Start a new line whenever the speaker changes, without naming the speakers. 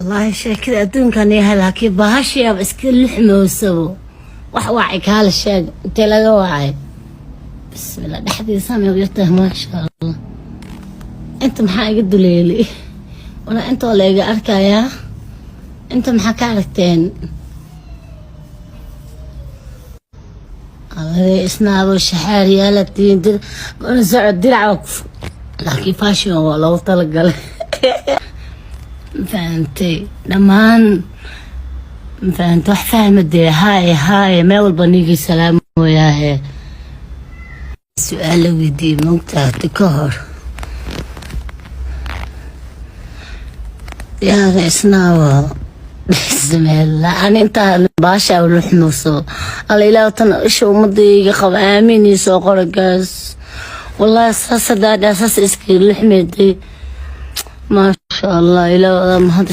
Wallaahi sheekada adduunkan yahay, laakiin bahashiyaaba iska lixmoosabo. Wax wacay kaala sheeg, intee laga wacay? Bismillah, dhexdiisa may yartahay, maasha Allah. Inta maxaa iga duleelay? Walaa inta waa la iga arkayaa. Inta maxaa ka aragteen? Isnaabo shaxaar yaala tiin dir socod dirac, laakiin fashion waa loogu talagalay. Mafahantay? Dhammaan mafahantay? Wax fahma dee. Haaye haaye, meel walba niigii salaamoyaahe. Su-aal la weydiiyey moogtaati ka hor yaara isnaabo. Bismillah, ani intaa baasha luxmuuso. Alla ilaah, tan isha ummadda iga qaba, aamiin iyo soo qora gaas. Wallahi saas hadaa dhaa, saas iska luxmeeday. Maasha Allah, ilaah mahad.